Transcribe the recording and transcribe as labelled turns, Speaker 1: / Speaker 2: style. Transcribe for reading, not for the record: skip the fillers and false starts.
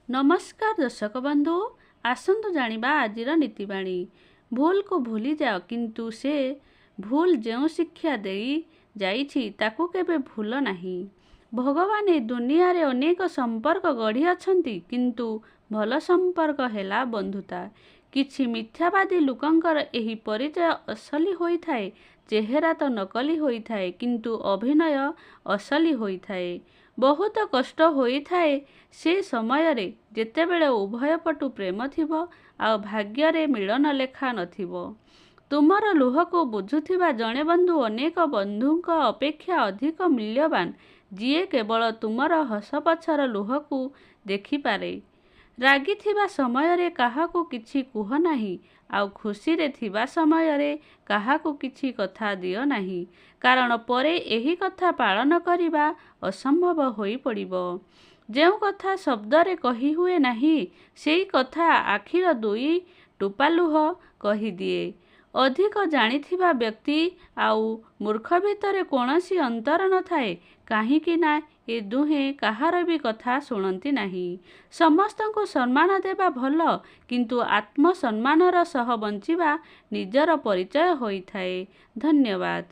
Speaker 1: ନମସ୍କାର ଦର୍ଶକ ବନ୍ଧୁ, ଆସନ୍ତୁ ଜାଣିବା ଆଜିର ନୀତିବାଣୀ। ଭୁଲକୁ ଭୁଲିଯାଅ, କିନ୍ତୁ ସେ ଭୁଲ ଯେଉଁ ଶିକ୍ଷା ଦେଇ ଯାଇଛି ତାକୁ କେବେ ଭୁଲ ନାହିଁ। ଭଗବାନ ଏ ଦୁନିଆରେ ଅନେକ ସମ୍ପର୍କ ଗଢ଼ିଅଛନ୍ତି, କିନ୍ତୁ ଭଲ ସମ୍ପର୍କ ହେଲା ବନ୍ଧୁତା। କିଛି ମିଥ୍ୟାବାଦୀ ଲୋକଙ୍କର ଏହି ପରିଚୟ ଅସଲି ହୋଇଥାଏ। ଚେହେରା ତ ନକଲି ହୋଇଥାଏ, କିନ୍ତୁ ଅଭିନୟ ଅସଲି ହୋଇଥାଏ। ବହୁତ କଷ୍ଟ ହୋଇଥାଏ ସେ ସମୟରେ, ଯେତେବେଳେ ଉଭୟ ପଟୁ ପ୍ରେମ ଥିବ ଆଉ ଭାଗ୍ୟରେ ମିଳନ ଲେଖା ନଥିବ। ତୁମର ଲୁହକୁ ବୁଝୁଥିବା ଜଣେ ବନ୍ଧୁ ଅନେକ ବନ୍ଧୁଙ୍କ ଅପେକ୍ଷା ଅଧିକ ମୂଲ୍ୟବାନ, ଯିଏ କେବଳ ତୁମର ହସ ପଛର ଲୁହକୁ ଦେଖିପାରେ। ରାଗିଥିବା ସମୟରେ କାହାକୁ କିଛି କୁହ ନାହିଁ, ଆଉ ଖୁସିରେ ଥିବା ସମୟରେ କାହାକୁ କିଛି କଥା ଦିଅ ନାହିଁ, କାରଣ ପରେ ଏହି କଥା ପାଳନ କରିବା ଅସମ୍ଭବ ହୋଇପଡ଼ିବ। ଯେଉଁ କଥା ଶବ୍ଦରେ କହି ହୁଏ ନାହିଁ, ସେଇ କଥା ଆଖିର ଦୁଇ ଟୋପା ଲୁହ କହିଦିଏ। ଅଧିକ ଜାଣିଥିବା ବ୍ୟକ୍ତି ଆଉ ମୂର୍ଖ ଭିତରେ କୌଣସି ଅନ୍ତର ନଥାଏ, କାହିଁକି ନା ଏ ଦୁହେଁ କାହାର ବି କଥା ଶୁଣନ୍ତି ନାହିଁ। ସମସ୍ତଙ୍କୁ ସମ୍ମାନ ଦେବା ଭଲ, କିନ୍ତୁ ଆତ୍ମସମ୍ମାନର ସହ ବଞ୍ଚିବା ନିଜର ପରିଚୟ ହୋଇଥାଏ। ଧନ୍ୟବାଦ।